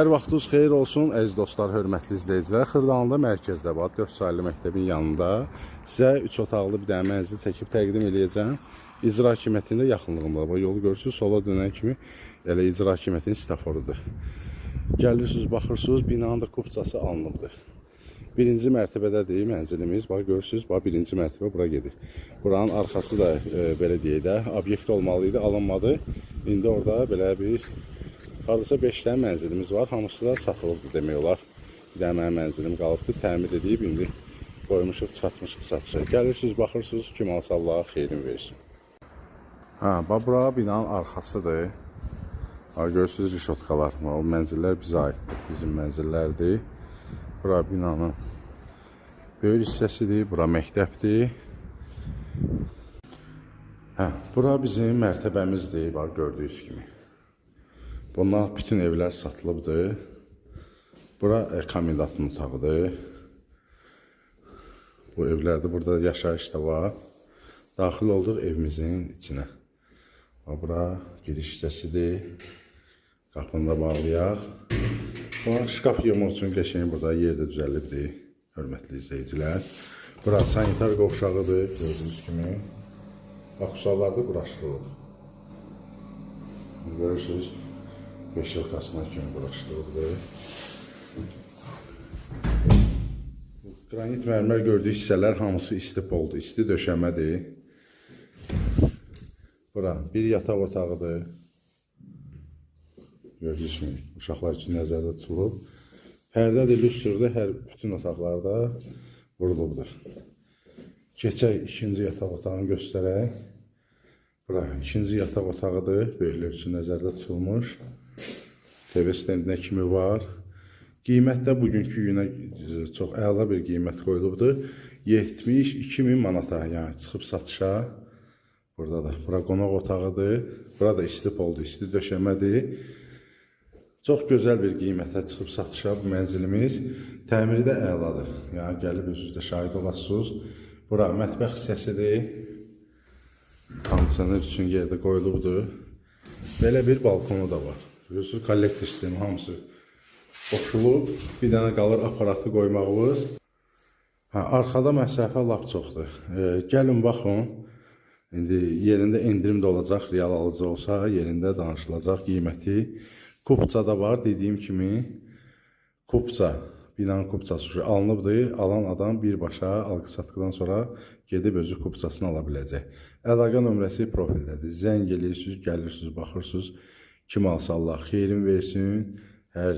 Hər vaxtınız xeyir olsun, əziz dostlar, hörmətli izləyicilər. Xırdalanında mərkəzdə var, 4 saylı məktəbin yanında sizə 3 otaqlı bir dənə mənzil çəkib təqdim eləyəcəm. İcra hakimiyyətinin də yaxınlığında. Bu yolu görürsünüz, sola dönən kimi elə icra hakimiyyətinin sitaforudur. Gəlirsiniz, baxırsınız, binanın da kupçası alınıbdır. Birinci mərtəbədədir mənzilimiz. Bax görürsünüz, bax birinci mərtəbə bura gedir. Buranın arxası da belə deyək də, obyekt olmalı idi, alınmadı. İndi orada belə bir hardasa 5 dənə mənzilimiz var. Hamısı da satılıbdır demək olar. Bir dənə mənim mənzilim qalıbdır, təmir edib indi qoymuşuq, çatmışıq satışa. Gəlirsiniz, baxırsınız, kim alsa Allah xeyrin versin. Hə, bax bura binanın arxasıdır. Ha, görürsünüz rişotkalar. O mənzillər bizə aiddir. Bizim mənzillərdir. Bura binanın böyük hissəsidir. Bura məktəbdir. Hə, bura bizim mərtəbəmizdir, bax gördüyünüz kimi. Bunlar bütün evlər satılıbdır. Bura komendantın otağıdır. Bu evlərdə burada yaşayış da var. Daxil olduq evimizin içinə. Bax, bura giriş hissəsidir. Qapını da bağlayaq. Bura şkaf yığmaq üçün qəşəng burada yer də düzəldibdir, hörmətli izləyicilər. Bura sanitar qovşağıdır, gördüyünüz kimi. Aksesuarlar da quraşdırılıb. Görürsünüz, beşilkasına kimi quraşdırılıbdır. Qranit mərmər gördüyünüz hissələr hamısı isti poldur, isti döşəmədir. Bura bir yataq otağıdır. Gördüyünüz kimi uşaqlar üçün nəzərdə tutulub. Pərdədir, lüstrdir, hər bütün otaqlarda vurulubdur. Keçək ikinci yataq otağını göstərək. Bura ikinci yataq otağıdır, böyüklər üçün nəzərdə tutulmuş. TV stendinə kimi var. Qiymət də bugünkü günə çox əla bir qiymət qoyulubdur. 72 min manata, yəni çıxıb satışa. Burada da, bura qonaq otağıdır. Bura da isti poldur, isti döşəmədir. Çox gözəl bir qiymətə çıxıb satışa bu mənzilimiz. Təmiri də əladır. Yəni gəlib özünüz də şahid olasınız. Bura mətbəx hissəsidir. Kondisioner üçün yerdə qoyulubdur. Belə bir balkonu da var. Görürsünüz, kollektor sistemi hamısı qoşulub. Bir dənə qalır aparatı qoymağımız. Hə, arxada məsafə lap çoxdur. Gəlin baxın. İndi yerində endirim də olacaq, real alıcı olsa yerində danışılacaq qiyməti. Kupça da var, dediyim kimi. Kupça, binanın kupçası alınıbdır. Alan adam birbaşa alqı-satqıdan sonra gedib özü kupçasını ala biləcək. Əlaqə nömrəsi profildədir. Zəng eləyirsiniz, gəlirsiniz, baxırsınız. Kim alsa Allah xeyrin versin. Hər